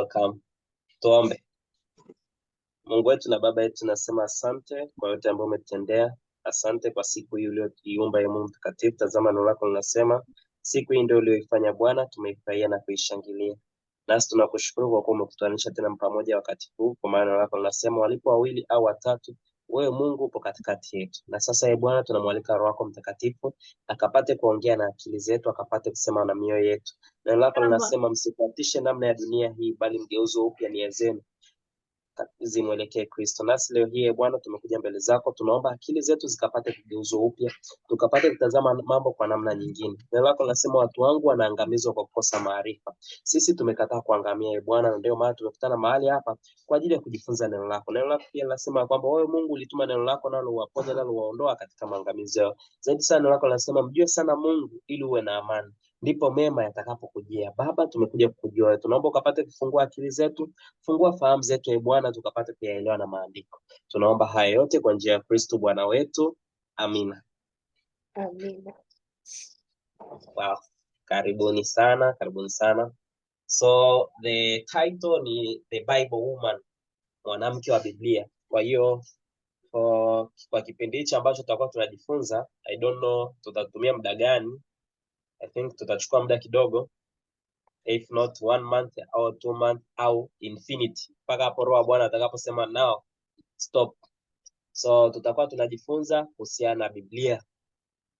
Welcome. Tuombe. Mungu wetu na Baba yetu, nasema asante kwa yote ambayo umetutendea. Asante kwa siku hii uliyoiumba, ya Mungu mtakatifu. Tazama neno lako linasema, siku hii ndio uliyoifanya Bwana, tumeifurahia na kuishangilia. Nasi tunakushukuru kwa kuwa umekutanisha tena pamoja wakati huu, kwa maana neno lako linasema walipo wawili au watatu, wewe Mungu upo katikati yetu. Na sasa, e Bwana, tunamwalika Roho wako Mtakatifu akapate kuongea na akili zetu, akapate kusema na mioyo yetu. Neno lako linasema msifuatishe namna ya dunia hii, bali mgeuzwe upya nia zenu zimwelekee Kristo. Nasi leo hii, e Bwana, tumekuja mbele zako, tunaomba akili zetu zikapate kugeuzwa upya, tukapate kutazama mambo kwa namna nyingine. Neno lako linasema watu wangu wanaangamizwa kwa kukosa maarifa. Sisi tumekataa kuangamia, e Bwana, na ndio maana tumekutana mahali hapa kwa ajili ya kujifunza neno lako. Neno lako pia linasema kwamba wewe Mungu ulituma neno lako, nalo uwaponya, nalo uwaondoa katika maangamizo yao. Zaidi sana neno lako linasema mjue sana Mungu ili uwe na amani, ndipo mema yatakapokujia. Baba, tumekuja kukujua wewe, tunaomba ukapate kufungua akili zetu, fungua fahamu zetu, e Bwana, tukapate kuyaelewa na maandiko. Tunaomba haya yote kwa njia ya Kristo Bwana wetu, amina. Amina. Wow. Karibuni sana, karibuni sana. So the title ni The Bible Woman, mwanamke wa Biblia. Kwa hiyo kwa kipindi hichi ambacho tutakuwa tunajifunza, I don't know tutatumia muda gani. I think tutachukua muda kidogo, if not one month au 2 month au infinity, mpaka hapo Roho wa Bwana atakaposema now stop. So tutakuwa tunajifunza kuhusiana na Biblia,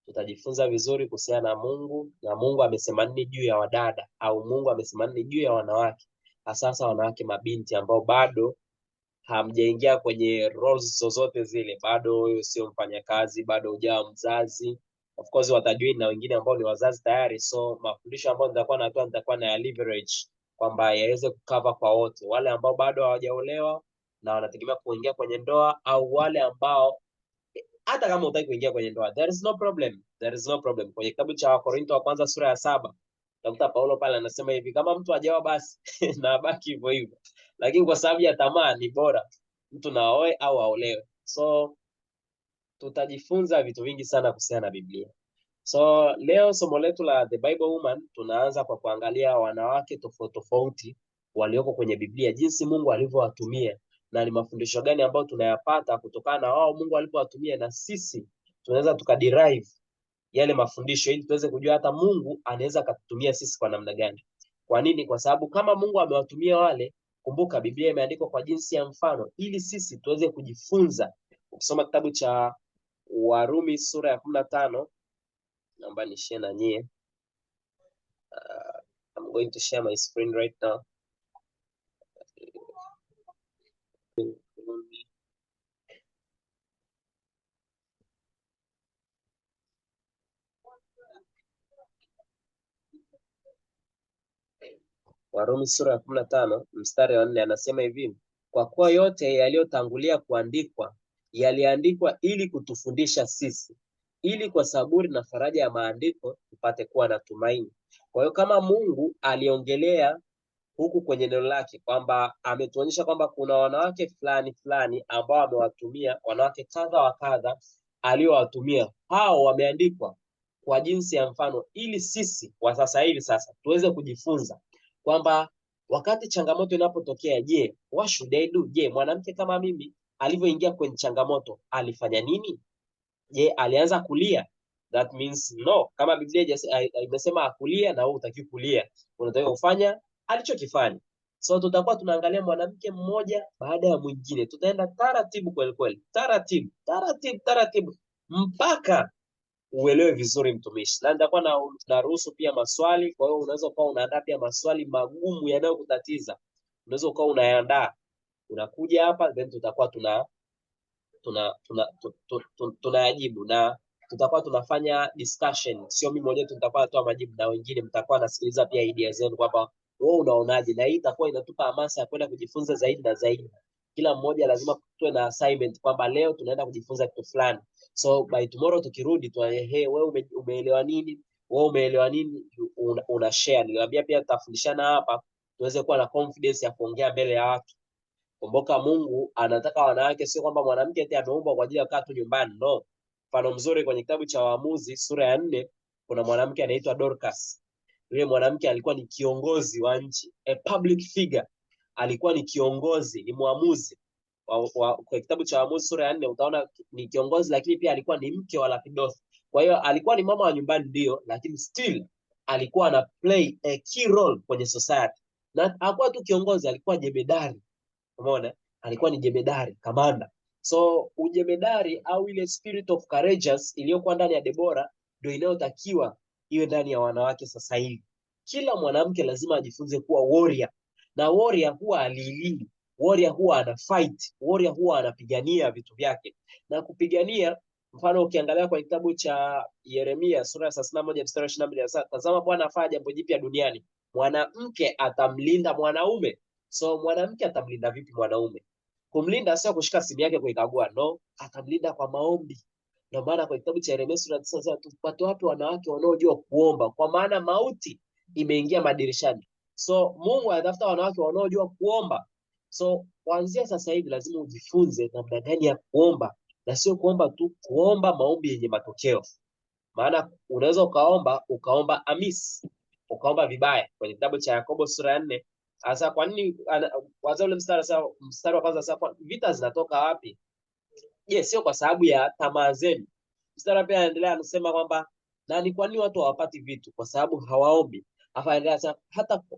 tutajifunza vizuri kuhusiana na Mungu na Mungu amesema nini juu ya wadada au Mungu amesema nini juu ya wanawake, hasa wanawake mabinti ambao bado hamjaingia kwenye roles zozote zile, bado wewe sio mfanyakazi, bado hujawa mzazi. Of course watajoin na wengine ambao ni wazazi tayari. So mafundisho ambayo nitakuwa natoa nitakuwa na leverage kwamba yaweze kucover kwa wote, wale ambao bado hawajaolewa na wanategemea kuingia kwenye ndoa, au wale ambao hata kama hutaki kuingia kwenye ndoa, there is no problem, there is no problem. Kwenye kitabu cha Wakorinto wa kwanza sura ya 7 utakuta Paulo pale anasema hivi, kama mtu hajaoa basi na abaki hivyo hivyo, lakini kwa sababu ya tamaa ni bora mtu na aoe au aolewe. So tutajifunza vitu vingi sana kuhusiana na Biblia. So leo somo letu la The Bible Woman tunaanza kwa kuangalia wanawake tofauti tofauti walioko kwenye Biblia, jinsi Mungu alivyowatumia na ni mafundisho gani ambayo tunayapata kutokana na wao Mungu alipowatumia, na sisi tunaweza tukaderive yale mafundisho ili tuweze kujua hata Mungu anaweza akatutumia sisi kwa namna gani. Kwa nini? Kwa sababu kama Mungu amewatumia wale, kumbuka Biblia imeandikwa kwa jinsi ya mfano ili sisi tuweze kujifunza. Ukisoma kitabu cha Warumi sura ya 15, naomba ni share na nyie. I'm going to share my screen right now. Warumi sura ya 15 mstari wa 4 anasema hivi, kwa kuwa yote yaliyotangulia kuandikwa yaliandikwa ili kutufundisha sisi, ili kwa saburi na faraja ya maandiko tupate kuwa na tumaini. Kwa hiyo kama Mungu aliongelea huku kwenye neno lake kwamba ametuonyesha kwamba kuna wanawake fulani fulani ambao amewatumia, wanawake kadha wa kadha aliowatumia, hao wameandikwa kwa jinsi ya mfano ili sisi wa sasa hivi sasa tuweze kujifunza kwamba wakati changamoto inapotokea, je, what should I do? Je, mwanamke kama mimi alivyoingia kwenye changamoto alifanya nini? Je, alianza kulia? That means no. Kama Biblia imesema akulia, na wewe hutakiwi kulia, unatakiwa kufanya alichokifanya. So tutakuwa tunaangalia mwanamke mmoja baada ya mwingine, tutaenda taratibu kweli kweli, taratibu taratibu taratibu mpaka uelewe vizuri mtumishi. Na nitakuwa naruhusu pia maswali, kwa hiyo unaweza ukawa unaandaa pia maswali magumu yanayokutatiza, unaweza ukawa unayaandaa, unakuja hapa then tutakuwa tunayajibu na tutakuwa tunafanya discussion. Sio mimi mwenyewe nitakuwa natoa majibu, na wengine mtakuwa nasikiliza pia idea zenu kwamba wewe unaonaje, na hii itakuwa inatupa hamasa ya kwenda kujifunza zaidi na zaidi. Kila mmoja lazima tuwe na assignment kwamba leo tunaenda kujifunza kitu fulani, so by tomorrow tukirudi tuone, hey, wewe umeelewa nini, wewe umeelewa nini, una share. Niliwaambia pia tutafundishana hapa tuweze kuwa na confidence ya kuongea mbele ya watu. Kumbuka Mungu anataka wanawake, sio kwamba mwanamke eti ameumbwa kwa ajili ya kukaa tu nyumbani, no. Mfano mzuri kwenye kitabu cha Waamuzi sura ya 4 kuna mwanamke anaitwa Dorcas. Yule mwanamke alikuwa ni kiongozi wa nchi, a public figure. Alikuwa ni kiongozi, ni mwamuzi. Kwa kitabu cha Waamuzi sura ya 4 utaona ni kiongozi, lakini pia alikuwa ni mke wa Lapidoth. Kwa hiyo alikuwa ni mama wa nyumbani ndio, lakini still alikuwa ana play a key role kwenye society. Na hakuwa tu kiongozi, alikuwa jemedari. Umeona? Alikuwa ni jemedari, kamanda. So ujemedari au ile spirit of courageous iliyokuwa ndani ya Debora ndio inayotakiwa iwe ndani ya wanawake sasa hivi. Kila mwanamke lazima ajifunze kuwa warrior. Na warrior huwa alilii, warrior huwa ana fight, warrior huwa anapigania vitu vyake. Na kupigania, mfano ukiangalia kwa kitabu cha Yeremia sura ya 31 mstari wa 22, anasema, tazama Bwana afanya jambo jipya duniani, mwanamke atamlinda mwanaume. So mwanamke atamlinda vipi mwanaume? Kumlinda sio kushika simu yake kuikagua, no, atamlinda kwa maombi. Ndio maana kwa kitabu cha Yeremia sura ya 9 anasema tupate wapi wanawake wanaojua kuomba, kwa maana mauti imeingia madirishani. So Mungu anatafuta wanawake wanaojua kuomba. So kuanzia sasa hivi lazima ujifunze namna gani ya kuomba, na sio kuomba tu, kuomba maombi yenye matokeo. Maana unaweza ukaomba amis, ukaomba vibaya. Kwenye kitabu cha Yakobo sura ya 4, hasa kwa nini kwanza ule mstari, sasa mstari wa kwanza, sasa kwa vita zinatoka wapi? Je, sio kwa sababu ya tamaa zenu? Mstari pia anaendelea anasema kwamba na ni kwa nini watu hawapati vitu? Kwa sababu hawaombi. Afa anaendelea anasema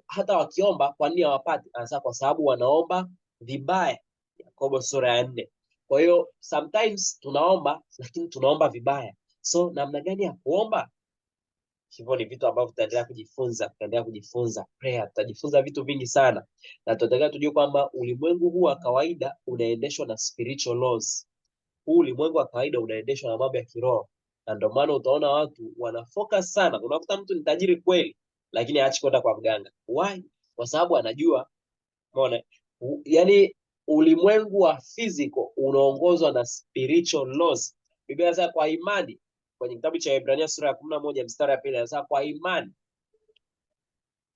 hata wakiomba kwa nini hawapati? Anasema kwa sababu wanaomba vibaya. Yakobo sura ya 4. Kwa hiyo sometimes tunaomba lakini tunaomba vibaya. So namna gani ya kuomba? Hivyo ni vitu ambavyo tutaendelea kujifunza, tutaendelea kujifunza prayer, tutajifunza vitu vingi sana. Na tunataka tujue kwamba ulimwengu huu wa kawaida unaendeshwa na spiritual laws. Huu ulimwengu wa kawaida unaendeshwa na mambo ya kiroho. Na ndio maana utaona watu wana focus sana. Unakuta mtu ni tajiri kweli, lakini haachi kwenda kwa mganga. Why? Kwa sababu anajua, umeona? Yaani ulimwengu wa physical unaongozwa na spiritual laws. Biblia inasema kwa imani, kwenye kitabu cha Waebrania sura ya 11 mstari wa 2 inasema kwa imani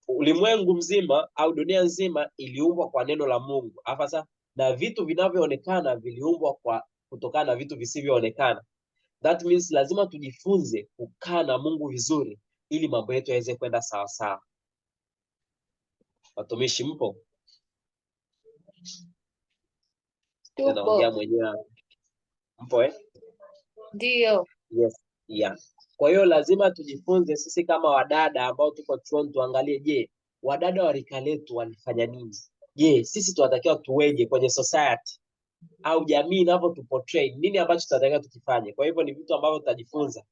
ulimwengu mzima au dunia nzima iliumbwa kwa neno la Mungu. Hapa sasa na vitu vinavyoonekana viliumbwa kwa kutokana na vitu visivyoonekana. That means lazima tujifunze kukaa na Mungu vizuri ili mambo yetu yaweze kwenda sawa sawa. Watumishi mpo? Tupo. Naongea mwenyewe. Mpo Ndio. Yes. Yeah. Kwa hiyo lazima tujifunze sisi kama wadada ambao tuko chuoni, tuangalie, je, wadada wa rika letu walifanya nini? Je, sisi tunatakiwa tuweje kwenye society au jamii inavyotuportray, nini ambacho tunatakiwa tukifanye? Kwa hivyo ni vitu ambavyo tutajifunza.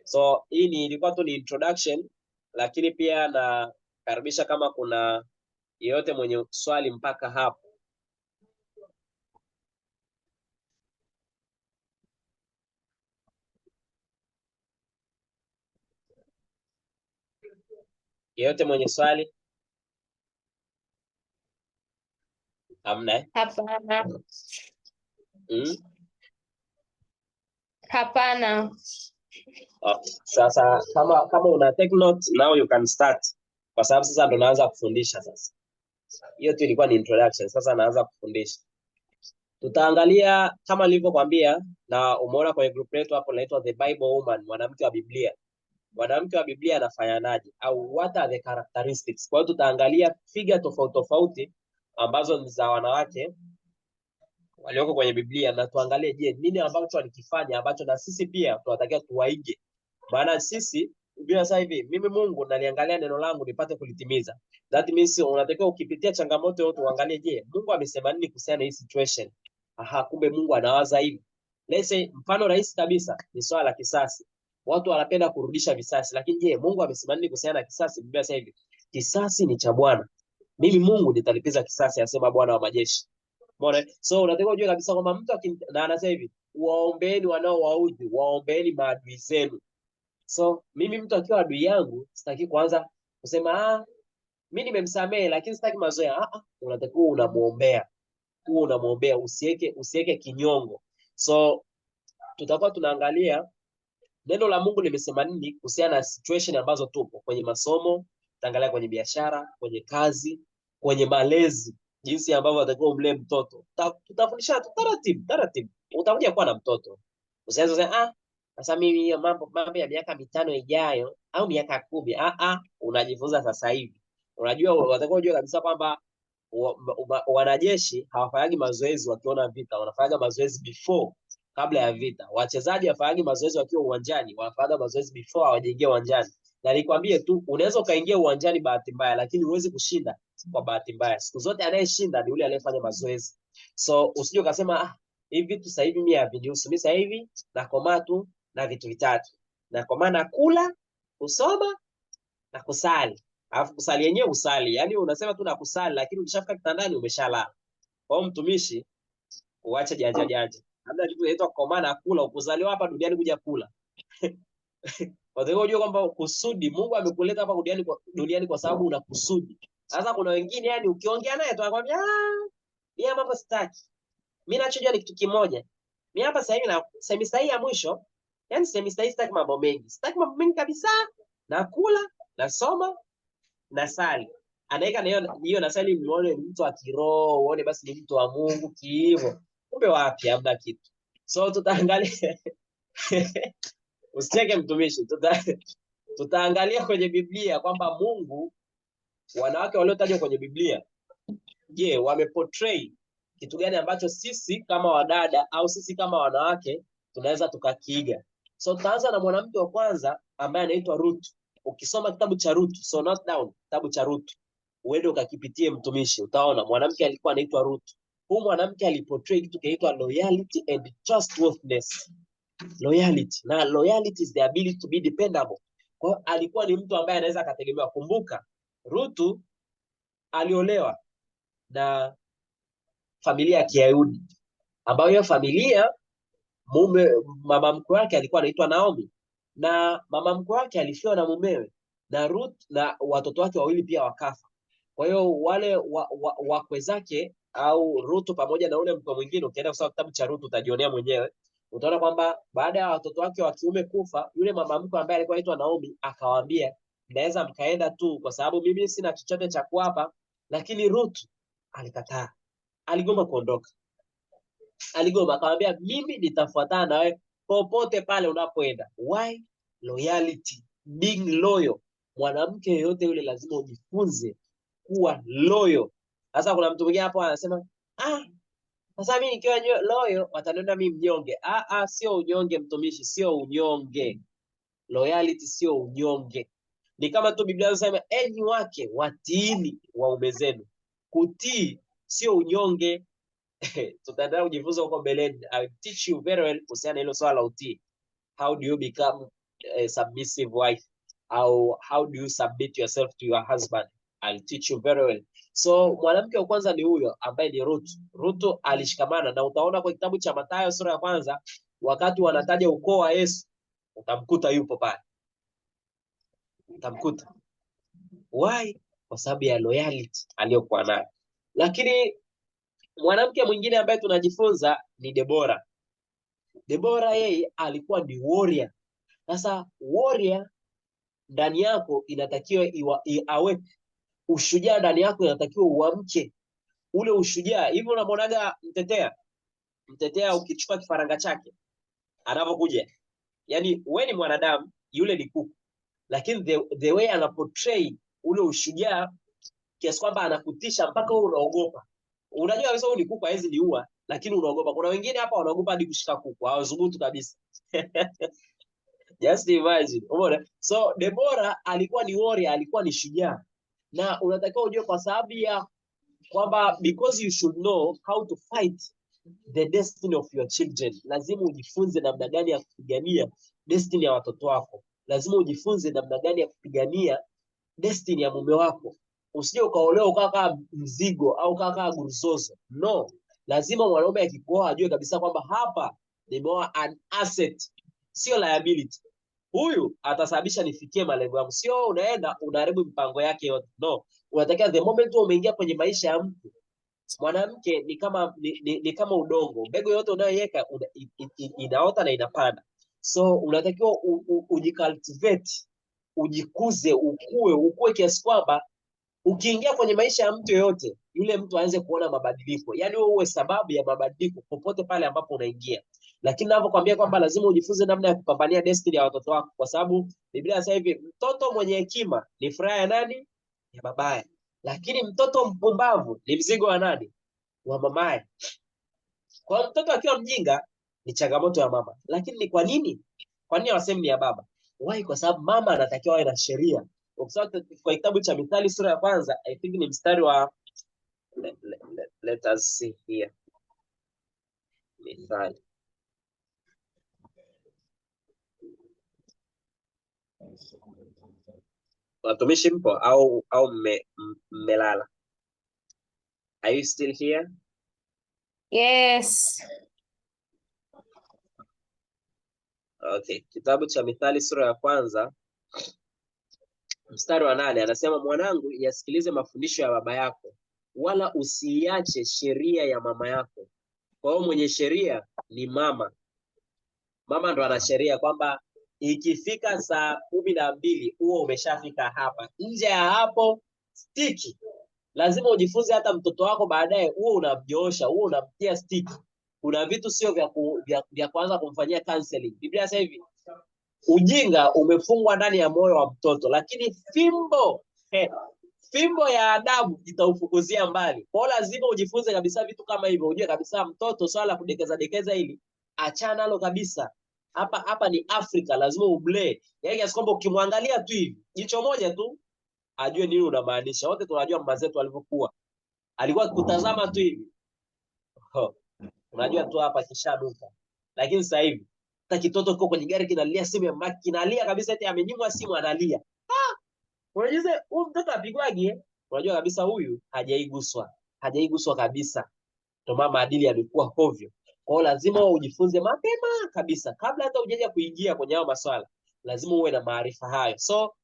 So hii ni ilikuwa tu ni introduction, lakini pia nakaribisha kama kuna yeyote mwenye swali mpaka hapo. Yeyote mwenye swali? Hamna? Hapana. Hapana. Oh, sasa kama una take note now you can start. Kwa sababu sasa ndo naanza kufundisha sasa. Hiyo tu ilikuwa ni introduction, sasa naanza kufundisha. Tutaangalia kama nilivyokuambia na umeona kwenye group letu hapo inaitwa The Bible Woman, mwanamke wa Biblia. Mwanamke wa Biblia anafanyanaje au what are the characteristics? Kwa hiyo tutaangalia figure tofauti tofauti ambazo ni za wanawake walioko kwenye Biblia na tuangalie, je, nini ambacho walikifanya ambacho na sisi pia tunatakiwa tuwaige. Maana sisi Biblia sasa hivi mimi Mungu naliangalia neno langu nipate kulitimiza. That means unatakiwa ukipitia changamoto yote uangalie, je, Mungu amesema nini kuhusiana na hii situation? Aha, kumbe Mungu anawaza hivi. Let's say mfano rahisi kabisa ni swala la kisasi. Watu wanapenda kurudisha visasi, lakini je, Mungu amesema nini kuhusiana na kisasi? Biblia sasa hivi kisasi ni cha Bwana. Mimi Mungu nitalipiza kisasi, asema Bwana wa majeshi. Umeona? So unatakiwa ujue kabisa kwamba mtu na anasema hivi, waombeeni wanaowaudhi, waombeeni maadui zenu. So mimi mtu akiwa adui yangu sitaki kuanza kusema mimi nimemsamehe lakini sitaki mazoea. Unatakiwa unamuombea. Huo unamuombea, usiweke kinyongo. So tutakuwa tunaangalia neno la Mungu limesema nini kuhusiana na situation ambazo tupo kwenye masomo, tutaangalia kwenye biashara, kwenye kazi, kwenye malezi, jinsi ambavyo unatakiwa umlee mtoto. Tutafundishana tu taratibu taratibu. Utakuja kuwa na mtoto. Usianze kusema sasa mimi hiyo mambo ya miaka 5 ijayo au miaka 10. Unajifunza sasa hivi. Unajua unatakiwa ujue kabisa kwamba Wanajeshi hawafanyagi mazoezi wakiona vita, wanafanyaga mazoezi before, kabla ya vita. Wachezaji hawafanyagi mazoezi wakiwa uwanjani, wanafanyaga mazoezi before hawajaingia uwanjani. Na nikwambie tu, unaweza ukaingia uwanjani bahati mbaya, lakini huwezi kushinda kwa bahati mbaya. Siku zote anayeshinda ni yule aliyefanya mazoezi. So usije ukasema ah, hivi vitu sasa hivi mimi havinihusu. Mimi sasa hivi nakomaa tu na vitu vitatu, nakomaa na kula, kusoma na kusali. Alafu kusali yenyewe usali, yaani unasema tu na kusali, lakini ukishafika kitandani umeshalala. Kwa hiyo mtumishi, uache janja janja. Labda kitu inaitwa kukomaa na kula, ukuzaliwa hapa duniani kuja kula. Kwa hiyo unajua kwamba kusudi Mungu amekuleta hapa duniani kwa sababu una kusudi. Sasa kuna wengine yani ukiongea naye tu anakuambia, "Ah, mimi mambo sitaki. Mimi nachojua ni kitu kimoja. Mimi hapa sasa hivi na semester hii ya mwisho, yani semester hii sitaki mambo mengi. Sitaki mambo mengi kabisa. Nakula, nasoma, nasali." Anaweka na hiyo hiyo nasali, muone ni mtu wa kiroho, uone basi ni mtu wa Mungu kiivo. Kumbe wapi, hamna kitu. So tutaangalia, usicheke mtumishi, tutaangalia kwenye Biblia kwamba Mungu, wanawake waliotajwa kwenye Biblia, je, wameportray kitu gani ambacho sisi kama wadada au sisi kama wanawake tunaweza tukakiiga? So tutaanza na mwanamke wa kwanza ambaye anaitwa Ruth. Ukisoma kitabu cha Ruth, so note down kitabu cha Ruth, uende ukakipitie mtumishi, utaona mwanamke alikuwa anaitwa Ruth. Huyu mwanamke aliportray kitu kinaitwa loyalty and trustworthiness. Loyalty. Na loyalty is the ability to be dependable. Kwa hiyo alikuwa ni mtu ambaye anaweza akategemewa. Kumbuka, Ruth aliolewa na familia ya Kiyahudi ambayo hiyo familia mume mama mkwe wake alikuwa anaitwa Naomi, na mama mkwe wake alifiwa na mumewe na Ruth na watoto wake wawili pia wakafa. Kwa hiyo wale wakwe zake au Ruth pamoja na ule mkwe mwingine, ukienda kusoma kitabu cha Ruth utajionea mwenyewe, utaona kwamba baada ya watoto wake wa kiume kufa, yule mama mkwe ambaye alikuwa anaitwa Naomi akawaambia, mnaweza mkaenda tu kwa sababu mimi sina chochote cha kuwapa. Lakini Ruth alikataa, aligoma kuondoka, aligoma, akamwambia mimi nitafuatana na wewe popote pale unapoenda. Why? Loyalty, being loyal. Mwanamke yeyote yule lazima ujifunze kuwa loyal. Sasa kuna mtu mwingine hapo anasema, "Ah, sasa mimi nikiwa loyal wataniona mimi mnyonge." Ah, ah, sio unyonge mtumishi, sio unyonge. Loyalty sio unyonge. Ni kama tu Biblia inasema, "Enyi wake watiini waume zenu." Kutii sio unyonge. Tutaendelea kujifunza huko mbeleni. I will teach you very well kuhusiana na hilo swala la utii. How do you become a submissive wife? Au how do you submit yourself to your husband? I'll teach you very well. So mwanamke wa kwanza ni huyo ambaye ni Ruth. Ruth alishikamana na utaona kwa kitabu cha Mathayo sura ya kwanza, wakati wanataja ukoo wa Yesu, utamkuta yupo pale. Utamkuta. Why? Kwa sababu ya loyalty aliyokuwa nayo. Lakini mwanamke mwingine ambaye tunajifunza ni Debora. Debora yeye alikuwa ni warrior. Sasa warrior ndani yako inatakiwa awe ushujaa ndani yako inatakiwa uamke ule ushujaa. Hivi unamwonaga mtetea, mtetea ukichukua kifaranga chake anapokuja, yani we ni mwanadamu, yule ni kuku, lakini the way anaportray ule ushujaa kiasi kwamba anakutisha mpaka wewe unaogopa. Unajua kabisa huyu ni kuku, hawezi niua, lakini unaogopa. Kuna wengine hapa wanaogopa hadi kushika kuku, hawathubutu kabisa. Just imagine. Umeona? So Deborah alikuwa ni warrior, alikuwa ni shujaa. Na unatakiwa ujue kwa sababu ya kwamba because you should know how to fight the destiny of your children. Lazima ujifunze namna gani ya kupigania destiny ya watoto wako. Lazima ujifunze namna gani ya kupigania destiny ya mume wako. Usije ukaolewa ukawa kama mzigo au ukawa kama guruzozo. No, lazima mwanaume akikuoa ajue kabisa kwamba hapa nimeoa an asset, sio liability. Huyu atasababisha nifikie malengo yangu, sio unaenda unaharibu mipango yake yote. No, unatakiwa the moment wewe umeingia kwenye maisha ya mtu, mwanamke ni kama ni kama udongo, mbegu yote unayoiweka inaota na inapanda. So unatakiwa ujicultivate, ujikuze, ukue, ukue kiasi kwamba ukiingia kwenye maisha ya mtu yoyote, yule mtu aanze kuona mabadiliko. Yaani wewe uwe sababu ya mabadiliko popote pale ambapo unaingia. Lakini ninavyokuambia kwamba lazima ujifunze namna ya kupambania destiny ya watoto wako, kwa sababu Biblia inasema hivi, mtoto mwenye hekima ni furaha ya nani? Ya babaye. Lakini mtoto mpumbavu ni mzigo wa nani? Wa mamaye. Kwa mtoto akiwa mjinga ni changamoto ya mama. Lakini ni kwa nini? Kwa nini hawasemi ni ya baba? Why? Kwa sababu mama anatakiwa awe na sheria. Ukisoma kwa kitabu cha Mithali sura ya kwanza, I think ni mstari wa let us see here. Mithali. Watumishi mpo au mmelala? Are you still here? Yes. Okay, kitabu cha Mithali sura ya kwanza mstari wa 8 anasema, mwanangu, yasikilize mafundisho ya baba yako, wala usiiache sheria ya mama yako. Kwa hiyo mwenye sheria ni mama. Mama ndo ana sheria kwamba ikifika saa 12 huo umeshafika hapa. Nje ya hapo stiki. Lazima ujifunze hata mtoto wako baadaye huo unamjoosha, huo unamtia stiki. Kuna vitu sio vya kuanza kumfanyia counseling. Biblia sasa hivi ujinga umefungwa ndani ya moyo wa mtoto, lakini fimbo ya adabu itaufukuzia mbali. Kwa hiyo lazima ujifunze kabisa vitu kama hivyo, ujue kabisa mtoto swala la kudekeza dekeza hili achana nalo kabisa. Hapa ni Afrika, lazima ublee. Yaani kiasi kwamba ukimwangalia tu hivi, jicho moja tu ajue nini unamaanisha. Wote tunajua mama zetu walivyokuwa. Alikuwa akikutazama tu hivi. Ho, unajua tu hapa kishaduka. Lakini sasa hivi hata kitoto kiko kwenye gari kinalia simu ya mama, kinalia kabisa eti amenyimwa simu analia. Unajua huyu mtoto apigwaje? Unajua kabisa huyu hajaiguswa. Hajaiguswa kabisa. Ndio maana maadili yamekuwa hovyo. Kwa hiyo lazima ujifunze mapema kabisa kabla hata hujaja kuingia kwenye hayo maswala. Lazima uwe na maarifa hayo. So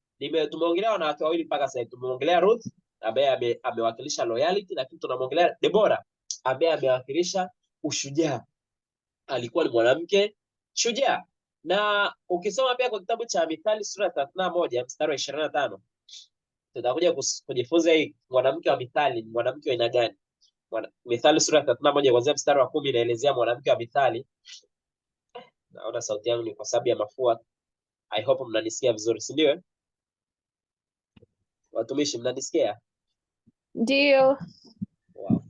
tumeongelea wanawake wawili mpaka sasa. Tumeongelea Ruth ambaye amewakilisha loyalty, lakini tunamuongelea Deborah ambaye amewakilisha ushujaa. Alikuwa ni mwanamke shujaa. Na ukisoma pia kwa kitabu cha Mithali sura ya 31 mstari wa 25, tutakuja kujifunza hii mwanamke wa Mithali ni mwanamke wa aina gani. Mithali sura ya 31 kuanzia mstari wa 10 inaelezea mwanamke wa Mithali. Naona sauti yangu ni kwa sababu ya mafua. I hope mnanisikia vizuri, si ndio? Watumishi mnanisikia? Ndio. Wow.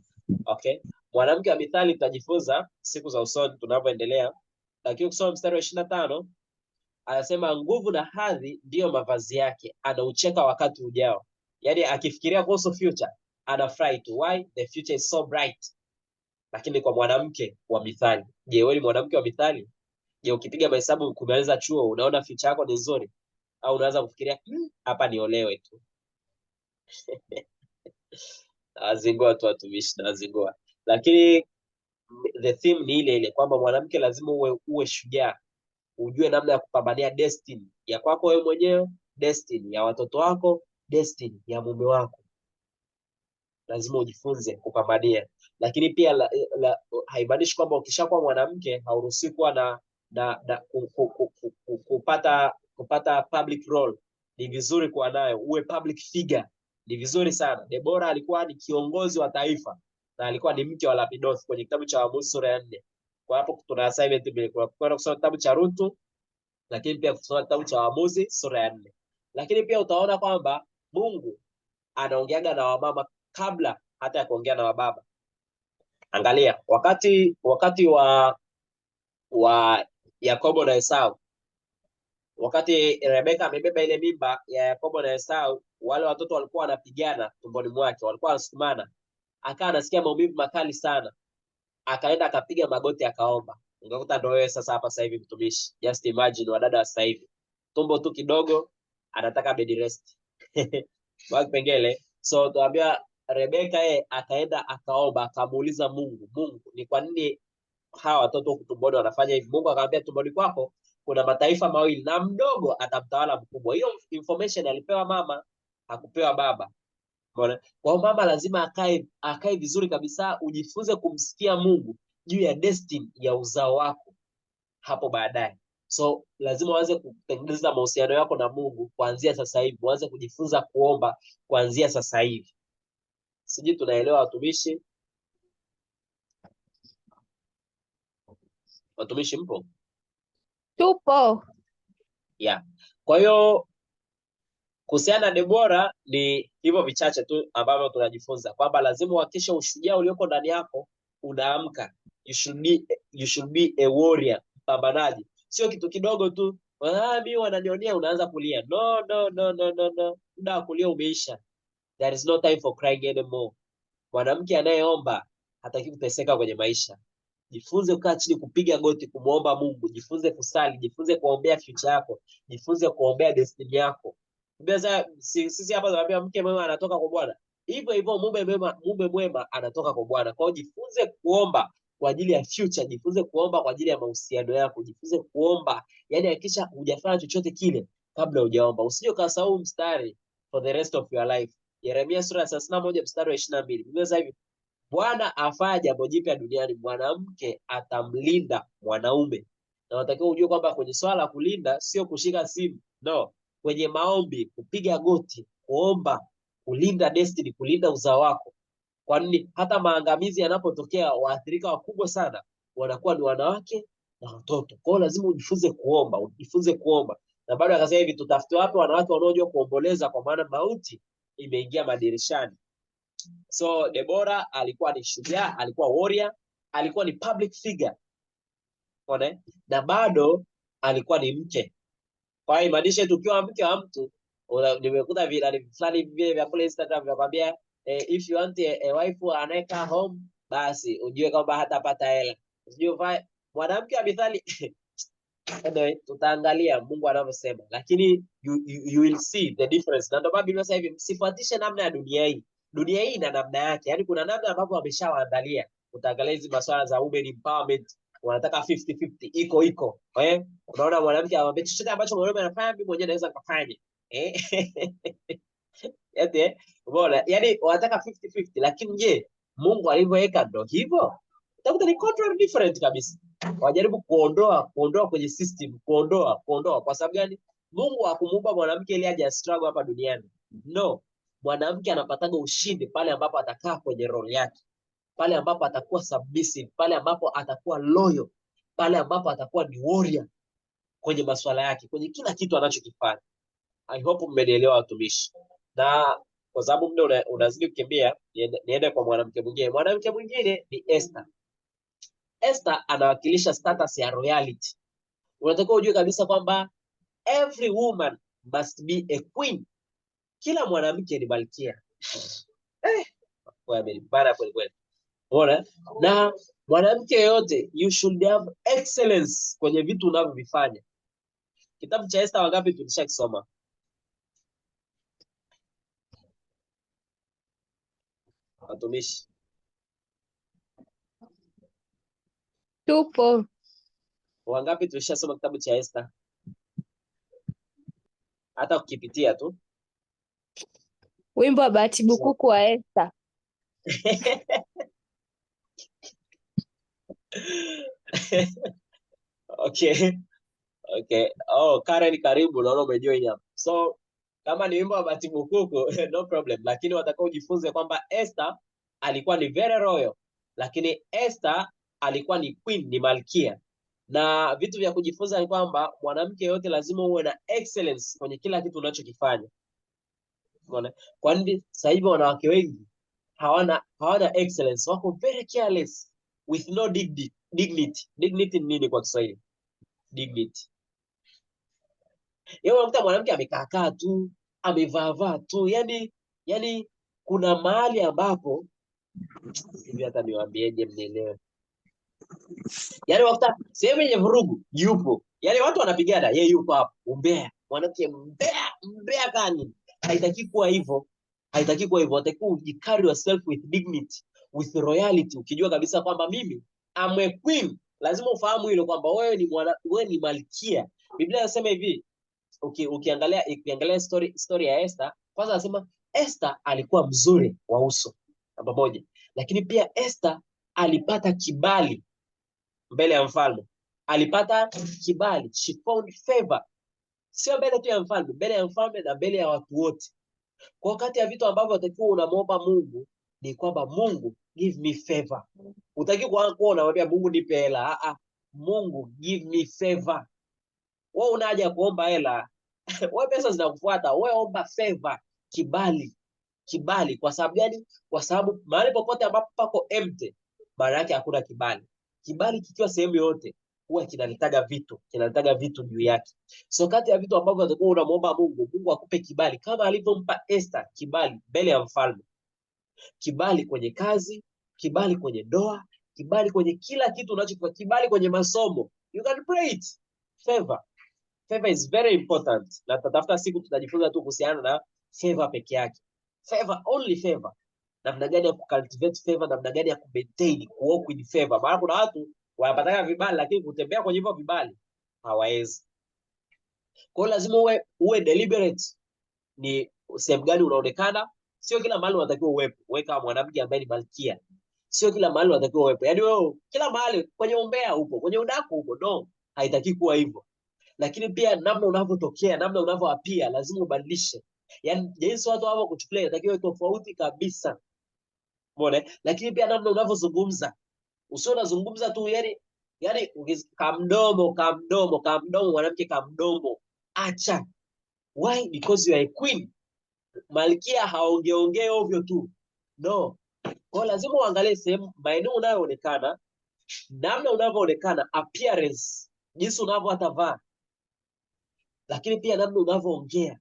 Okay. Mwanamke wa Mithali tutajifunza siku za usoni tunapoendelea. Lakini ukisoma mstari wa 25 anasema nguvu na hadhi ndiyo mavazi yake, anaucheka wakati ujao. Yaani akifikiria kuhusu future anafurahi tu. Why? The future is so bright. Lakini kwa mwanamke wa Mithali, je, wewe ni mwanamke wa Mithali? Je, ukipiga mahesabu kumaliza chuo unaona future yako ni nzuri? Au unaanza kufikiria hapa niolewe tu? Nawazingua tu watumishi, nawazingua. Lakini the theme ni ile ile kwamba mwanamke lazima uwe shujaa, ujue namna ya kupambania destiny ya kwako wewe mwenyewe, destiny ya watoto wako, destiny ya mume wako. Lazima ujifunze kupambania. Lakini pia haimaanishi kwamba ukishakuwa mwanamke hauruhusiwi kuwa na kupata public role. Ni vizuri kuwa nayo, uwe public figure. Ni vizuri sana. Deborah alikuwa ni kiongozi wa taifa na alikuwa ni mke wa Lapidoth kwenye kitabu cha Waamuzi sura ya 4. Kwa hapo tuna assignment mbili, kuna kwenda kusoma kitabu cha Rutu, lakini pia kusoma kitabu cha Waamuzi sura ya 4. Lakini pia utaona kwamba Mungu anaongeaga na wamama kabla hata ya kuongea na wababa. Angalia wakati wa Yakobo na Esau, wakati Rebeka amebeba ile mimba ya Yakobo na Esau, wale watoto walikuwa wanapigana tumboni mwake, walikuwa wanasukumana. Akawa anasikia maumivu makali sana, akaenda akapiga magoti akaomba. Ungekuta ndio wewe sasa hapa sasa hivi mtumishi. Just imagine wadada wa sasa hivi, tumbo tu kidogo anataka bed rest. Kwa kipengele. So tuambia Rebeka yeye akaenda akaomba, akamuuliza Mungu, Mungu ni kwa nini hawa watoto huku tumboni wanafanya hivi? Mungu akamwambia tumboni kwako kuna mataifa mawili na mdogo atamtawala mkubwa. Hiyo information alipewa mama, hakupewa baba. Umeona? Kwa hiyo mama lazima akae vizuri kabisa, ujifunze kumsikia Mungu juu ya destiny ya uzao wako hapo baadaye. So lazima uanze kutengeneza mahusiano yako na Mungu kuanzia sasa hivi, uanze kujifunza kuomba kuanzia sasa hivi. Sijui tunaelewa watumishi? Watumishi mpo? Tupo. Yeah. Kwa hiyo Kuhusiana na Debora ni hivyo vichache tu ambavyo tunajifunza kwamba lazima uhakikishe ushujaa ulioko ndani yako unaamka. You should be a warrior, mpambanaji, sio kitu kidogo tu. "Ah, mimi wananionea," unaanza kulia. No, no, no, no, no, no. Muda wa kulia umeisha. There is no time for crying anymore. Mwanamke anayeomba hataki kuteseka kwenye maisha. Jifunze kukaa chini, kupiga goti, kumwomba Mungu. Jifunze kusali, jifunze kuombea future yako, jifunze kuombea destiny yako. Biblia sisi hapa tunaambia mke mwema anatoka kwa Bwana. Hivyo hivyo mume mwema anatoka kwa Bwana. Kwa hiyo jifunze kuomba kwa ajili ya future, jifunze kuomba kwa ajili ya mahusiano yako, jifunze kuomba. Yaani hakikisha hujafanya chochote kile kabla hujaomba. Usije ukasahau mstari for the rest of your life. Yeremia sura ya 31 mstari wa 22. Biblia inasema hivi: "Bwana afanya jambo jipya duniani, mwanamke atamlinda mwanaume." Na unatakiwa ujue kwamba kwenye swala la kulinda sio kushika simu, no, kwenye maombi, kupiga goti, kuomba, kulinda destiny, kulinda uzao wako. Kwa nini? Hata maangamizi yanapotokea, waathirika wakubwa sana wanakuwa ni wanawake na watoto. Kwa hiyo lazima ujifunze kuomba, ujifunze kuomba. Na bado akasema hivi, tutafute wapi wanawake wanaojua kuomboleza, kwa maana mauti imeingia madirishani. So Debora alikuwa ni shujaa, alikuwa warrior, alikuwa ni public figure. Unaona, eh? Na bado alikuwa ni mke. Kwa hiyo imaanishe tukiwa mke wa mtu, nimekuta vile fulani vile vya kule Instagram vya kwambia, if you want a wife anayekaa home, basi ujue kwamba hatapata hela. Sijui mwanamke wa mithali. Anyway, tutaangalia Mungu anavyosema, lakini you will see the difference. Na ndio maana Biblia sasa hivi, msifuatishe namna ya dunia hii. Dunia hii ina namna yake, yaani kuna namna ambavyo wameshawaandalia. Utaangalia hizi masuala za women empowerment, wanataka 50-50, iko eh, unaona mwanamke anamwambia chochote ambacho mwanaume anafanya, mimi mwenyewe naweza nikafanya, eh. Eti, eh, umeona, yaani wanataka 50-50, lakini je, Mungu alivyoweka ndo hivyo? Utakuta ni contrary, different kabisa. Wajaribu kuondoa kwenye system, kuondoa. Kwa sababu gani? Mungu hakumuumba mwanamke ili aje struggle hapa duniani. No, mwanamke anapataga ushindi pale ambapo atakaa kwenye role yake, pale ambapo atakuwa submissive, pale ambapo atakuwa loyal, pale ambapo atakuwa ni warrior kwenye masuala yake, kwenye kila kitu anachokifanya. I hope mmenielewa, watumishi. Na kwa sababu muda unazidi kukimbia, niende kwa mwanamke mwingine. Mwanamke mwingine ni Esther. Esther anawakilisha status ya royalty. Unatakiwa ujue kabisa kwamba every woman must be a queen. Kila mwanamke ni malkia. Eh, wewe amenibana kweli kweli. Umeona? Na mwanamke yoyote, you should have excellence kwenye vitu unavyovifanya. Kitabu cha Esther wangapi tulishakisoma? Watumishi. Tupo. Wangapi tulishasoma kitabu cha Esther? Hata kukipitia tu. Wimbo wa Bahati Bukuku wa Esther. Okay. Oh, Karen, karibu, naona umejoin hapa. So kama ni wimbo wa Bahati Bukuku, no problem, lakini watakao ujifunze kwamba Esther alikuwa ni very royal, lakini Esther alikuwa ni queen, ni malkia. Na vitu vya kujifunza ni kwamba mwanamke yote lazima uwe na excellence kwenye kila kitu unachokifanya. Umeona? Kwa nini sasa hivi wanawake wengi hawana excellence, wako very careless with no dignity. Dignity ni nini kwa Kiswahili? Dignity. Yeye unakuta mwanamke amekaa kaa tu, amevaa vaa tu, yani kuna mahali ambapo hivi hata niwaambieje mnielewe. Yaani unakuta sehemu yenye vurugu yupo. Yaani watu wanapigana, yeye yupo hapo, umbea. Mwanamke mbea, mbea kani. Haitaki kuwa hivyo. Haitaki kuwa hivyo. Unatakiwa ujicarry yourself with dignity, with royalty, ukijua kabisa kwamba mimi I'm a queen. Lazima ufahamu hilo kwamba wewe ni malkia. Biblia inasema hivi, ukiangalia story ya Esther, kwanza anasema Esther alikuwa mzuri wa uso, namba moja. Lakini pia Esther alipata kibali mbele ya mfalme. Alipata kibali, she found favor. Sio mbele tu ya mfalme, mbele ya mfalme na mbele ya watu wote. Kwa kati ya vitu ambavyo unatakiwa unamuomba Mungu ni kwamba Mungu give me favor. Hutaki kuwa unamwambia Mungu nipe hela. Ah, ah. Mungu give me favor. Wewe una haja ya kuomba hela. Wewe pesa zinakufuata, wewe omba favor, kibali, kibali. Kwa sababu gani? Kwa sababu mahali popote ambapo pako empty, maana yake hakuna kibali. Kibali kikiwa sehemu yoyote huwa kinaletaga vitu, kinaletaga vitu juu yake. So kati ya vitu ambavyo utakuwa unamuomba Mungu, Mungu akupe kibali kama alivyompa Esther kibali mbele ya mfalme, kibali kwenye kazi, kibali kwenye ndoa, kibali kwenye kila kitu unachokifanya, kibali kwenye masomo. You can pray it. Favor. Favor is very important. Na tutatafuta siku tutajifunza tu kuhusiana na favor peke yake. Favor, only favor. Namna gani ya kucultivate favor, namna gani ya kumaintain, kuwalk with favor. Maana kuna watu wanapataka vibali lakini kutembea kwenye hivyo vibali hawawezi. Kwa hiyo lazima uwe deliberate ni sehemu gani unaonekana. Sio kila mahali unatakiwa uwepo. Wewe kama mwanamke ambaye ni malkia, sio kila mahali unatakiwa uwepo. Yaani wewe kila mahali kwenye umbea upo, kwenye udaku upo. No, haitaki kuwa hivyo. Lakini pia namna unavyotokea, namna unavyoapia lazima ubadilishe. Yaani jinsi watu wanavyokuchukulia inatakiwa tofauti kabisa. Umeona? Lakini pia namna unavyozungumza. Usio unazungumza tu yani kamdomo, kamdomo, kamdomo, mwanamke kamdomo. Acha. Why? Because you are a queen. Malkia haongeongee ovyo tu. No. Kwa lazima uangalie sehemu, maeneo unayoonekana, namna unavyoonekana, appearance, jinsi unavyo hata vaa, lakini pia namna unavyoongea.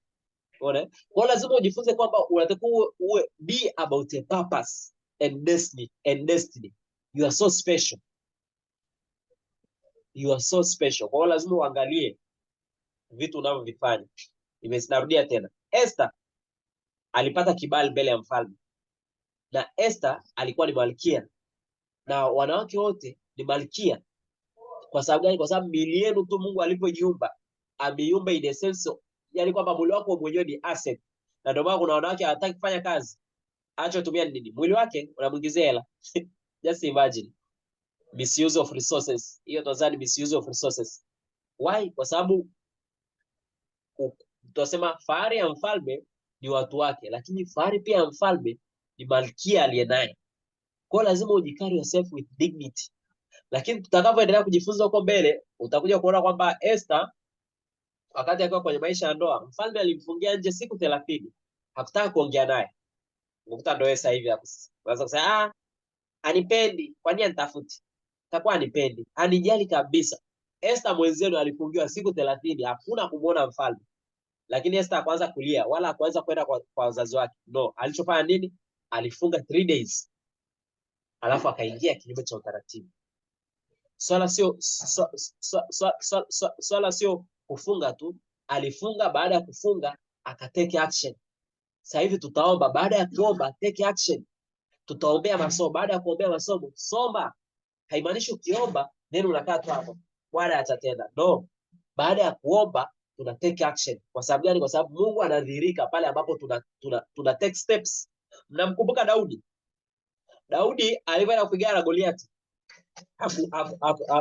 Unaona? Kwa lazima ujifunze kwamba unatakiwa uwe be about a purpose and destiny, and destiny. You are so special. You are so special. Kwa hiyo lazima uangalie vitu unavyovifanya. Nimenarudia tena. Esther alipata kibali mbele ya mfalme. Na Esther alikuwa ni malkia. Na wanawake wote ni malkia. Kwa sababu gani? Kwa sababu miili yenu tu Mungu alivyoiumba, ameiumba in a sense, yani kwamba mwili wako mwenyewe ni asset. Na ndio maana kuna wanawake hawataki kufanya kazi. Anachotumia ni nini? Mwili wake unamuingizia hela. Just imagine. Misuse of resources. Hiyo tunasema ni misuse of resources. Why? Kwa sababu tunasema fahari ya mfalme ni watu wake, lakini fahari pia ya mfalme ni malkia aliye naye. Kwa hiyo lazima ujicarry yourself with dignity. Lakini tutakavyoendelea kujifunza huko mbele, utakuja kuona kwamba Esther wakati akiwa kwenye maisha ya ndoa, mfalme alimfungia nje siku 30. Hakutaka kuongea naye. Ukuta ndio sasa hivi hapo. Unaweza kusema anipendi, kwa nini anitafuti? Takuwa anipendi, anijali kabisa. Esther mwenzenu alifungiwa siku 30, hakuna kumuona mfalme. Lakini Esther hakuanza kulia wala hakuanza kwenda kwa wazazi wake. No, alichofanya nini? Alifunga 3 days. Alafu akaingia kinyume cha utaratibu. Swala sio kufunga tu, alifunga, baada ya kufunga akatake action. Sasa hivi tutaomba, baada ya kuomba take action. Tutaombea masomo, baada ya kuombea masomo soma. Haimaanishi ukiomba neno unakaa tu hapo, Bwana atatenda. No, baada ya kuomba tuna take action. Kwa sababu gani? Kwa sababu Mungu anadhihirika pale ambapo tuna take steps. Mnamkumbuka Daudi? Daudi alipoenda kupigana na Goliath.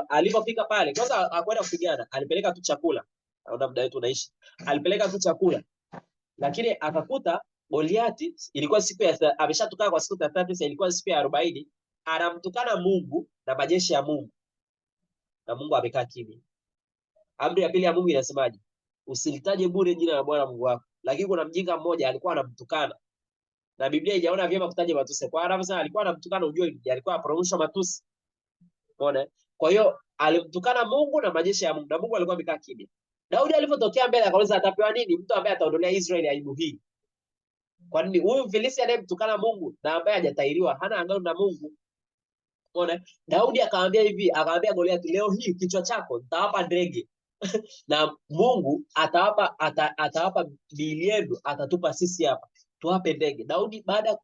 Alipofika pale, kwanza hakwenda kupigana, alipeleka tu chakula. Naona muda wetu unaishi. Alipeleka tu chakula. Lakini akakuta Goliath ilikuwa siku ya ameshatukana kwa siku 39, ilikuwa siku ya 40, anamtukana Mungu na majeshi ya Mungu. Na Mungu amekaa kimya. Amri ya pili ya Mungu inasemaje? Usilitaje bure jina la Bwana Mungu wako. Lakini kuna mjinga mmoja alikuwa anamtukana. Na Biblia haijaona vyema kutaja matusi. Kwa hiyo sasa alikuwa anamtukana, ujue alikuwa anapromotion matusi. Umeona? Kwa hiyo alimtukana Mungu na majeshi ya Mungu, na Mungu alikuwa amekaa kimya. Daudi alipotokea mbele akauliza atapewa nini mtu ambaye ataondolea Israeli aibu hii? Kwa nini huyu Mfilisti anayemtukana Mungu na ambaye hajatahiriwa hana agano na Mungu? Umeona? Daudi akamwambia hivi, akamwambia Goliath, leo hii kichwa chako nitawapa ndege. Na Mungu atawapa miili yenu, atatupa sisi hapa. Tuwape ndege. Daudi baada ya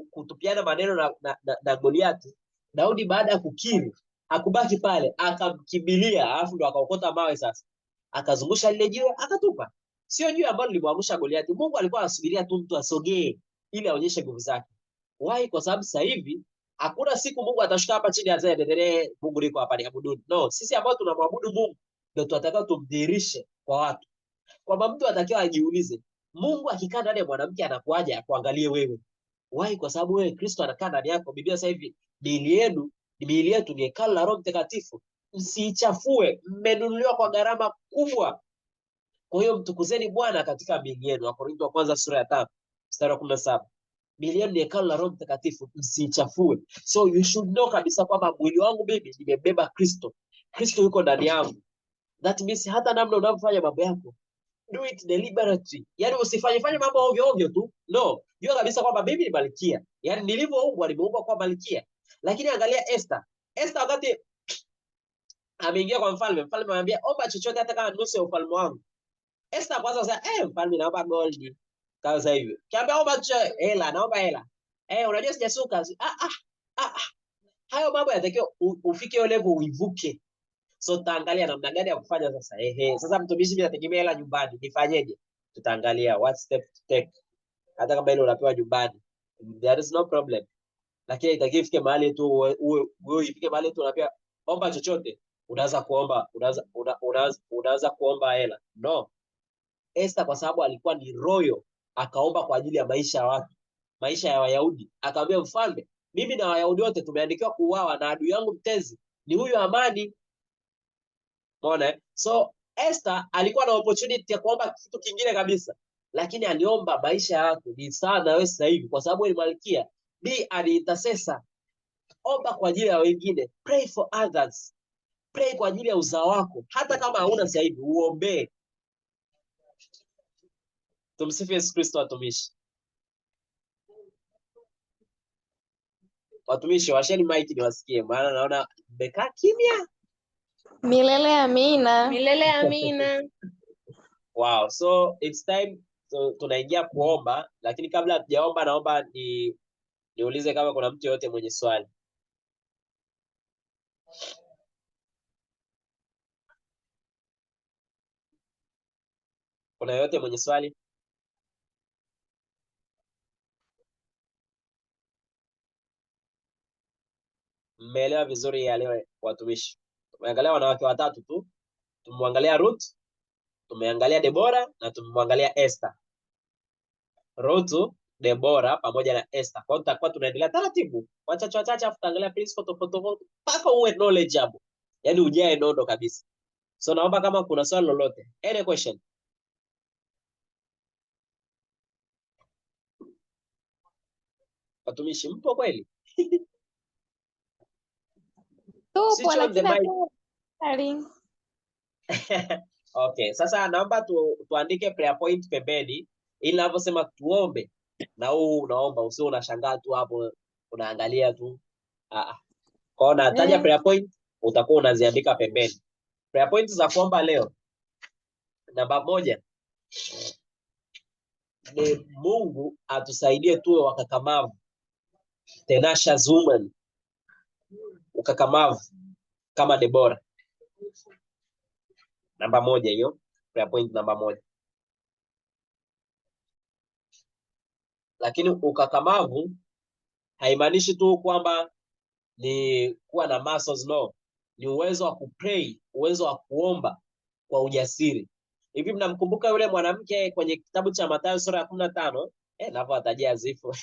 kutupiana maneno na Goliath, Daudi baada ya kukiri hakubaki pale, akamkimbilia, alafu ndo akaokota mawe sasa. Akazungusha lile jiwe akatupa. Sio jiwe ambalo lilimwangusha Goliath. Mungu alikuwa anasubiria tu mtu asogee ili aonyeshe nguvu zake. Why? Kwa sababu sasa hivi hakuna siku Mungu atashuka hapa chini aseme endelee, Mungu niko hapa niabudu. No, sisi ambao tunamwabudu Mungu ndio tunatakiwa tumdhihirishe kwa watu. Kwamba mtu atakiwa ajiulize, Mungu akikaa ndani ya mwanamke anakuaje akuangalie wewe? Why? Kwa sababu wewe Kristo anakaa ndani yako. Biblia sasa hivi miili yetu ni hekalu la Roho Mtakatifu. Msiichafue, mmenunuliwa kwa gharama kubwa. Kwa hiyo mtukuzeni Bwana katika miili yenu. Wakorintho wa kwanza sura ya 5 mstari wa 17. Miili yenu ni hekalu la Roho Mtakatifu, msiichafue. So you should know kabisa kwamba mwili wangu mimi nimebeba Kristo. Kristo yuko ndani yangu. That means hata namna unavyofanya mambo yako, do it deliberately. Yaani usifanye fanye mambo ovyo ovyo tu. No, jua kabisa kwamba mimi ni malkia. Yaani nilivyoumbwa nimeumbwa kwa malkia. Lakini angalia Esther. Esther wakati ameingia kwa mfalme, mfalme anamwambia omba chochote hata kama nusu ya ufalme wangu. Esther kwanza sasa, mfalme naomba gold. Kama sasa hivi. Kiambia omba hela, naomba hela. Unajua sijasuka. Hayo mambo yanatakiwa ufike hiyo level uivuke. So tutaangalia namna gani ya kufanya sasa. Sasa mtumishi, mimi nategemea hela nyumbani, nifanyeje? Tutaangalia what step to take. Hata kama ile unapewa nyumbani, there is no problem. Lakini itakiwa ifike mahali tu uwe ifike mahali tu unapewa omba chochote, unaanza kuomba, unaanza kuomba hela. No. Esther kwa sababu alikuwa ni royal, akaomba kwa ajili ya maisha ya watu, maisha ya Wayahudi. Akamwambia mfalme, mimi na Wayahudi wote tumeandikiwa kuuawa na adui yangu mtezi ni huyu Hamani. Umeona? So Esther alikuwa na opportunity ya kuomba kitu kingine kabisa, lakini aliomba maisha ya watu. Ni sana wewe sasa hivi kwa sababu ni malkia, be an intercessor. Omba kwa ajili ya wengine, pray for others. Pray kwa ajili ya uzao wako, hata kama hauna sasa hivi uombe. Tumsifu Yesu Kristo. Watumishi, watumishi washeni mic niwasikie, maana naona mmekaa kimya. Milele amina. Milele amina. Wow, so it's time tunaingia kuomba, lakini kabla hatujaomba naomba niulize kama kuna mtu yote mwenye swali. Kuna yote mwenye swali? Mmeelewa vizuri ya leo watumishi? Tumeangalia wanawake watatu tu. Tumemwangalia Ruth, tumeangalia Debora na tumemwangalia Esther. Ruth, Debora pamoja na Esther. Kwa hiyo tutakuwa tunaendelea taratibu, wachache wachache, afu tutaangalia principle tofauti tofauti mpaka uwe knowledgeable. Yaani ujae nondo kabisa. So naomba kama kuna swali lolote, any question? Watumishi mpo kweli? Tupo, Switch on the lakini mic. hatari. Okay, sasa naomba tuandike prayer point pembeni ili ninaposema tuombe na huu unaomba, usio unashangaa tu hapo unaangalia tu. Kwa hiyo nataja prayer point, utakuwa unaziandika pembeni. Prayer point za kuomba leo. Namba 1 ni Mungu atusaidie tuwe wakakamavu. Tenacious woman. Ukakamavu kama Debora. Namba 1 hiyo, prayer point namba 1. Lakini ukakamavu haimaanishi tu kwamba ni kuwa na muscles, no. Ni uwezo wa kupray, uwezo wa kuomba kwa ujasiri. Hivi mnamkumbuka yule mwanamke kwenye kitabu cha Mathayo sura ya 15? Ninapowatajia zifu.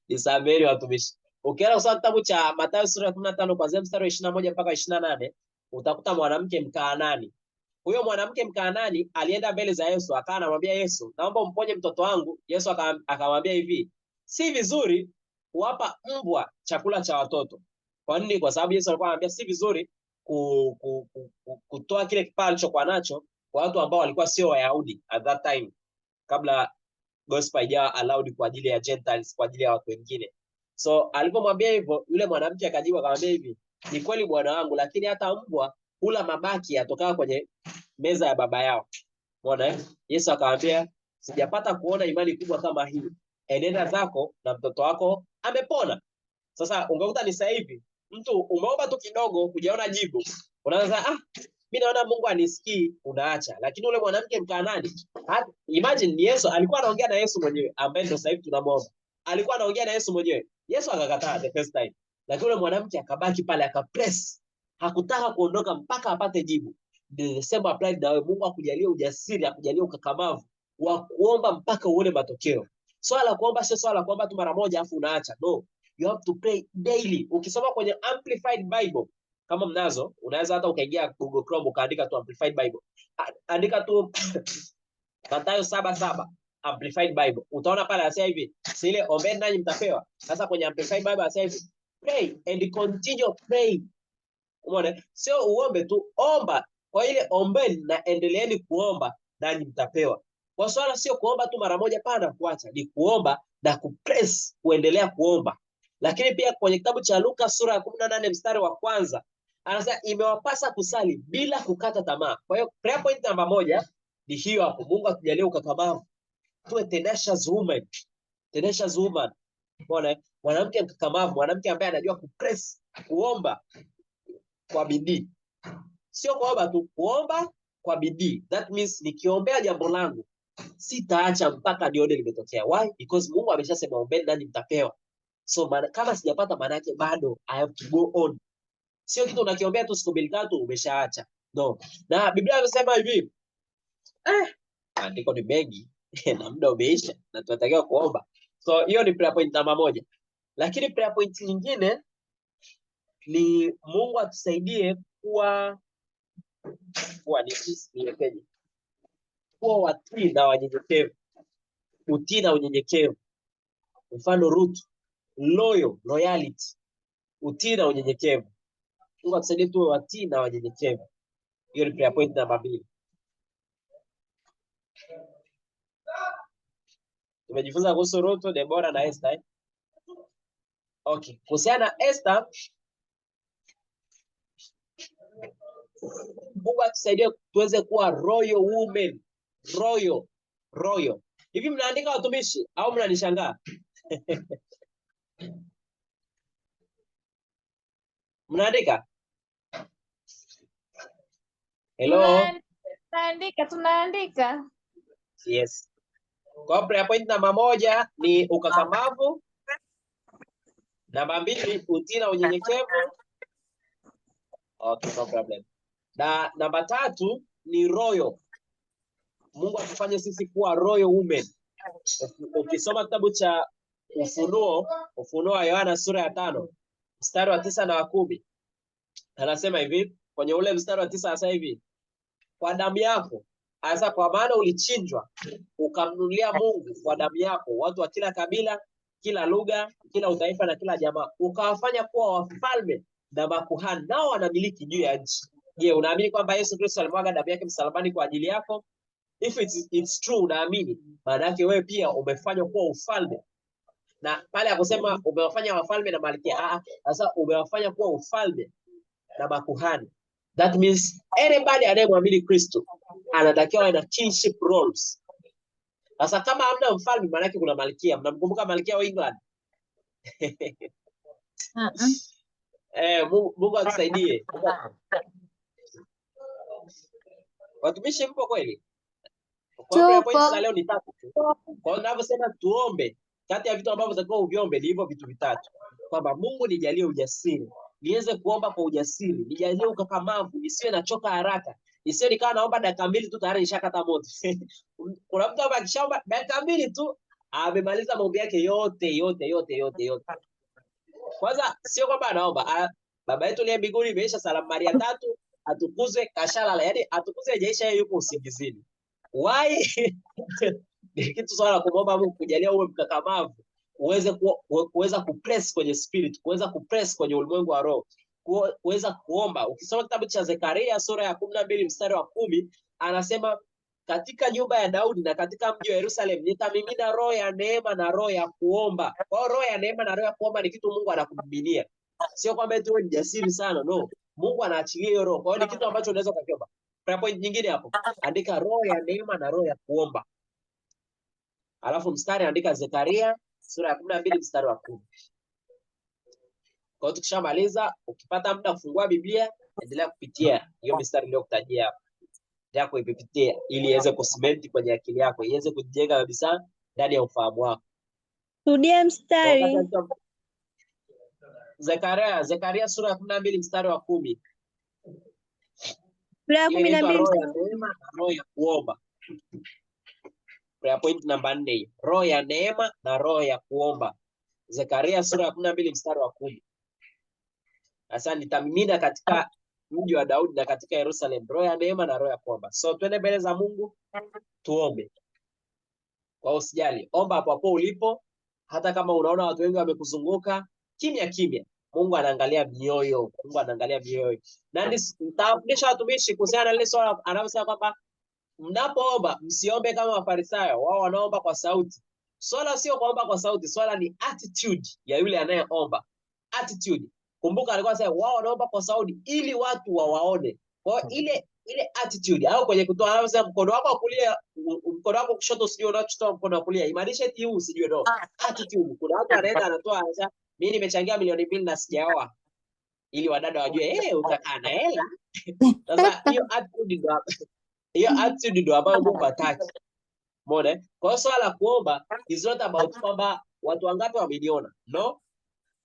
Nisameheni watumishi. Ukienda kusoma kitabu cha Mathayo sura ya 15 kuanzia mstari wa 21 mpaka 28, utakuta mwanamke Mkaanani. Huyo mwanamke Mkaanani alienda mbele za Yesu, akawa anamwambia Yesu, naomba umponye mtoto wangu. Yesu akamwambia hivi, si vizuri kuwapa mbwa chakula cha watoto. Kwa nini? Kwa sababu Yesu alikuwa anamwambia si vizuri kutoa kile kipawa alichokuwa nacho kwa watu ambao walikuwa sio Wayahudi at that time, kabla gospel haijawa allowed kwa ajili ya Gentiles, kwa ajili ya watu wengine. So alipomwambia hivyo, yule mwanamke akajibu akamwambia hivi, ni kweli bwana wangu, lakini hata mbwa hula mabaki yatokayo kwenye meza ya baba yao. Umeona? Yesu akamwambia, sijapata kuona imani kubwa kama hii. Enenda zako na mtoto wako amepona. Sasa ungekuta ni sasa hivi mtu umeomba tu kidogo hujaona jibu, unaanza mimi naona Mungu anisikii, unaacha. Lakini ule mwanamke Mkaanani, imagine ni Yesu alikuwa anaongea na Yesu mwenyewe ambaye ndio sasa hivi tunamuomba. Alikuwa anaongea na Yesu mwenyewe. Yesu akakataa the first time. Lakini ule mwanamke akabaki pale akapress. Hakutaka kuondoka mpaka apate jibu. The same applied na wewe. Mungu akujalie ujasiri, akujalie ukakamavu wa kuomba mpaka uone matokeo. Swala la kuomba sio swala la kuomba tu mara moja afu unaacha. No, you have to pray daily. Ukisoma kwenye Amplified Bible, Kama mnazo, unaweza hata ukaingia Google Chrome ukaandika tu Amplified Bible. Andika tu Mathayo 7:7 Amplified Bible. Utaona pale anasema hivi, si ile ombeni nanyi mtapewa. Sasa kwenye Amplified Bible anasema hivi, pray and continue praying. Umeona? Sio uombe tu, omba. Kwa ile ombeni na endeleeni kuomba nanyi mtapewa. Kwa swala sio kuomba tu mara moja pana kuacha, ni kuomba na kupress, kuendelea kuomba. Lakini pia kwenye kitabu cha Luka sura ya 18 mstari wa 1 anasema imewapasa kusali bila kukata tamaa. Kwa hiyo prayer point namba 1 ni hiyo hapo. Mungu atujalie ukakamavu. Tuwe tenacious woman. Tenacious woman. Umeona? Mwanamke mkakamavu, mwanamke ambaye anajua kupress, kuomba kwa bidii. Sio kuomba tu, kuomba kwa bidii. That means nikiombea jambo langu sitaacha mpaka nione limetokea. Why? Because Mungu ameshasema ombeni nanyi mtapewa. So kama sijapata maana yake bado I have to go on. Sio kitu unakiombea tu siku mbili tatu umeshaacha. No. Na Biblia inasema hivi. Maandiko ni mengi na muda umeisha na tunatakiwa kuomba. So hiyo ni prayer point namba 1. Lakini prayer point nyingine ni Mungu atusaidie kuwa ni kuwa watii na wanyenyekevu. Utii na unyenyekevu. Mfano Ruth, loyalty, utii na unyenyekevu. Mungu atusaidie tuwe watii na wanyenyekevu. Hiyo ni prayer point namba 2. Tumejifunza kuhusu Ruth, Deborah na Esther. Okay, kuhusiana na Esther, Mungu atusaidie tuweze kuwa royal women. Royal, royal. Hivi mnaandika watumishi au mnanishangaa? Mnaandika? Hello? Tunaandika. Yes. Kwa prayer point namba 1 ni ukakamavu. Namba 2 utii na unyenyekevu. Okay, no problem. Na namba 3 ni royal. Mungu atufanye sisi kuwa royal women. Ukisoma kitabu cha Ufunuo wa Yohana sura ya 5 mstari wa 9 na wa 10, anasema hivi, kwenye ule mstari wa 9 anasema hivi, kwa damu yako, hasa kwa maana ulichinjwa ukamnunulia Mungu kwa damu yako watu wa kila kabila, kila lugha, kila utaifa na kila jamaa, ukawafanya kuwa wafalme na makuhani, nao wanamiliki juu ya nchi. Je, unaamini kwamba Yesu Kristo alimwaga damu yake msalabani kwa ajili yako? If it's true, unaamini, maana yake wewe pia umefanywa kuwa ufalme. Na pale akosema umewafanya wafalme na malkia, sasa umewafanya kuwa ufalme na makuhani. That means anybody anayemwamini Kristo anatakiwa awe na kingship roles. Sasa kama hamna mfalme, maana yake kuna malkia. Mnamkumbuka malkia wa England? Mungu atusaidie. Watumishi mpo kweli? Kwa points za leo ni 3 tu. Kwa hiyo ninavyosema tuombe, kati ya vitu ambavyo tunatakiwa uviombe ni hivyo vitu vitatu. Kwamba Mungu nijalie ujasiri, niweze kuomba kwa ujasiri, nijalie ukakamavu, nisiwe nachoka haraka, nisiwe nikawa naomba dakika 2 tu tayari nishakata moto. Kuna mtu hapa akishaomba dakika 2 tu amemaliza maombi yake yote yote yote yote yote. Kwanza sio kwamba anaomba, Baba yetu aliye mbinguni imeisha salamu Maria 3, atukuzwe kashalala, yani atukuzwe hajaisha, yeye yuko usingizini. Why? Ni kitu swala kumwomba Mungu kujalia uwe mkakamavu, uweze kuweza kupress kwenye spirit, kuweza kupress kwenye ulimwengu wa roho, kuweza kuomba. Ukisoma kitabu cha Zekaria sura ya 12 mstari wa 10, anasema katika nyumba ya Daudi na katika mji wa Yerusalemu nitamimina roho ya neema na roho ya kuomba. Kwa hiyo roho ya neema na roho ya kuomba ni kitu Mungu anakumiminia. Sio kwamba eti wewe ni jasiri sana, no. Mungu anaachilia hiyo roho. Kwa hiyo ni kitu ambacho unaweza ukakiomba. Prayer point nyingine hapo, andika roho ya neema na roho ya kuomba. Alafu mstari andika Zekaria sura ya 12 mstari wa 10. Kwa hiyo tukishamaliza, ukipata muda kufungua Biblia, endelea kupitia hiyo mistari niliyokutajia hapo. Endelea kuipitia ili iweze kusimenti kwenye akili yako, iweze kujenga kabisa ndani ya ufahamu wako. Rudia mstari. Zekaria sura ya 12 mstari wa 10. Sura ya 12 roho ya neema na roho ya kuomba. Prayer point namba 4 hiyo. Roho ya neema na roho ya kuomba. Zekaria sura ya 12 mstari wa 10. Sasa nitamimina katika mji wa Daudi na katika Yerusalemu roho ya neema na roho ya kuomba. So twende mbele za Mungu tuombe. Kwa usijali, omba hapo hapo ulipo, hata kama unaona watu wengi wamekuzunguka, kimya kimya. Mungu anaangalia mioyo, Mungu anaangalia mioyo. Na nitawafundisha watumishi kuhusiana na lile swala anavyosema kwamba mnapoomba msiombe kama Mafarisayo, wao wanaomba kwa sauti. Swala sio kuomba kwa sauti, swala ni attitude ya yule anayeomba. Attitude. Kumbuka alikuwa anasema wao wanaomba kwa sauti ili watu wawaone. Kwa hiyo ile attitude au kwenye kutoa anasema mkono wako wa kulia, mkono wako kushoto usijue unachotoa mkono wa kulia. Imaanisha eti huu usijue, no. Attitude. Kuna watu anaenda anatoa anasema mimi nimechangia 2 milioni na sijaoa, ili wadada wajue utakaa na hela. Sasa hiyo attitude ndo ambayo Mungu hataki. Umeona, eh? Kwa hiyo swala la kuomba is not about kwamba watu wangapi wameniona. No,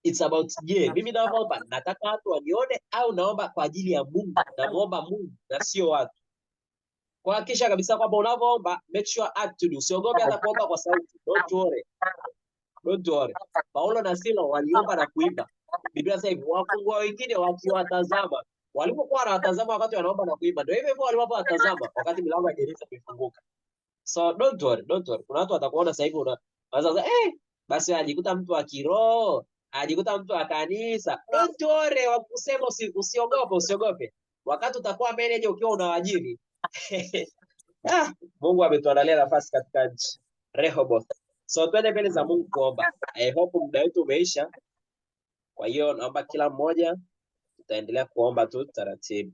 it's about je, mimi naomba nataka watu wanione au naomba kwa ajili ya Mungu, namuomba Mungu na sio watu. Kwa hakikisha kabisa kwamba unavyoomba make sure attitude, usiogope hata kuomba kwa sauti. Don't worry. Don't worry. Paulo na Sila waliomba na kuimba. Biblia inasema hivi, wafungwa wengine wakiwatazama. Walipokuwa wanawatazama wakati wanaomba na kuimba, ndio hivyo hivyo walikuwa wanatazama wakati milango ya gereza imefunguka. So don't worry, don't worry. Kuna watu watakuona sasa hivi una sasa basi ajikuta mtu wa kiroho, ajikuta mtu wa kanisa. Don't worry, wakusema usiogope, usiogope. Wakati utakuwa manager ukiwa unawaajiri. Ah, Mungu ametuandalia nafasi katika nchi. Rehoboth. So twende mbele za Mungu kuomba. I hope muda wetu umeisha. Kwa hiyo naomba kila mmoja tutaendelea kuomba tu taratibu.